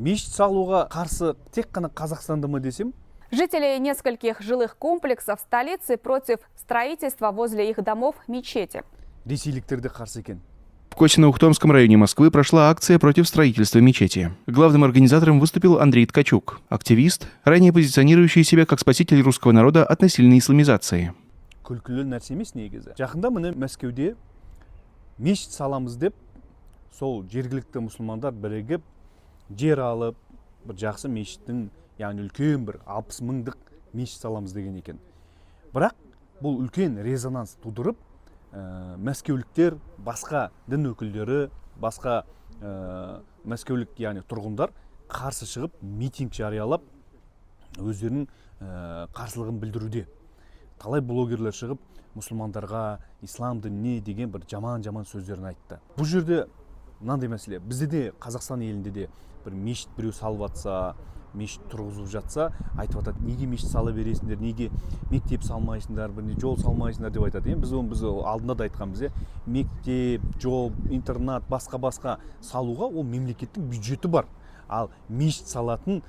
Мешіт салуға қарсы тек қана Қазақстанда ма десем. Жители нескольких жилых комплексов столицы против строительства возле их домов мечети. Ресейліктер де қарсы екен. В Косино-Ухтомском районе Москвы прошла акция против строительства мечети. Главным организатором выступил Андрей Ткачук, активист, ранее позиционирующий себя как спаситель русского народа от насильной исламизации. Күлкілі нәрсе емес негізі. Жақында, міне, Мәскеуде мешіт саламыз деп, сол жергілікті мұсылмандар бірігіп, жер алып, бір жақсы мешіттің, яғни үлкен бір 60 мыңдық мешіт саламыз деген екен. Бірақ бұл үлкен резонанс тудырып, мәскеуліктер, басқа дін өкілдері, басқа мәскеулік, яғни тұрғындар қарсы шығып, митинг жариялап, өздерінің қарсылығын білдіруде. Талай блогерлер шығып, мұсылмандарға, ислам дініне деген бір жаман жаман сөздерін айтты. Бұл жерде мынандай мәселе: бізде де, Қазақстан елінде де бір мешіт біреу салып жатса, мешіт тұрғызып жатса, айтып жатады: «Неге мешіт сала бересіңдер, неге мектеп салмайсыңдар, бір жол салмайсыңдар?» – деп айтады. Енді біз оны, біз алдында да айтқанбыз, иә, мектеп, жол, интернат, басқа басқа салуға ол мемлекеттің бюджеті бар. Ал мешіт салатын,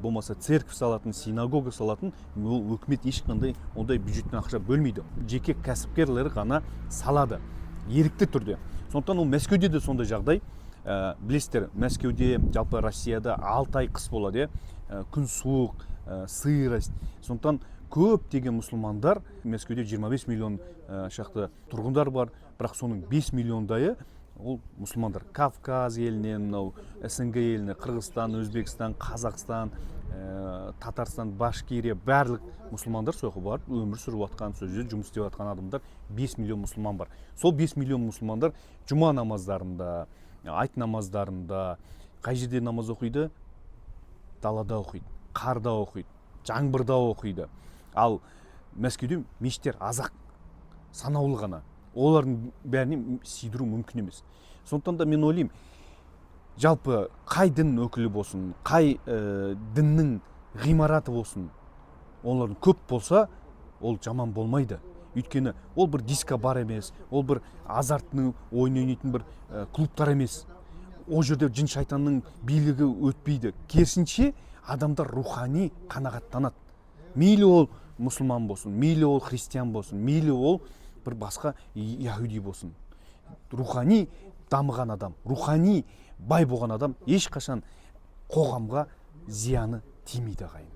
болмаса церковь салатын, синагога салатын ол өкімет ешқандай ондай бюджеттен ақша бөлмейді, жеке кәсіпкерлер ғана салады ерікті түрде. Сондықтан ол Мәскеуде де сондай жағдай. Білесіздер, Мәскеуде, жалпы Россияда 6 ай қыс болады, иә. Күн суық, сырость. Сондықтан көптеген мұсылмандар, Мәскеуде 25 миллион шақты тұрғындар бар, бірақ соның 5 миллиондайы ол мұсылмандар. Кавказ елінен, мынау СНГ еліне, Қырғызстан, Өзбекстан, Қазақстан, Татарстан, Башкирия, барлық мұсылмандар сол жаққа барып өмір сүріп жатқан, сол жерде жұмыс істеп жатқан адамдар, 5 миллион мұсылман бар. Сол 5 миллион мұсылмандар жұма намаздарында, айт намаздарында қай жерде намаз оқиды? Далада оқиды, қарда оқиды, жаңбырда оқиды. Ал Мәскеуде мешіттер аз-ақ, санаулы ғана, олардың бәріне сыйдыру мүмкін емес. Сондықтан да мен ойлаймын, жалпы қай дін өкілі болсын, қай діннің ғимараты болсын, олардың көп болса, ол жаман болмайды. Өйткені ол бір диско бар емес, ол бір азартный ойын ойнайтын бір клубтар емес, ол жерде жын шайтанның билігі өтпейді. Керісінше, адамдар рухани қанағаттанады. Мейлі ол мұсылман болсын, мейлі ол христиан болсын, мейлі ол бір басқа яһуди болсын, рухани дамыған адам, рухани бай болған адам ешқашан қоғамға зияны тимейді, ағайын.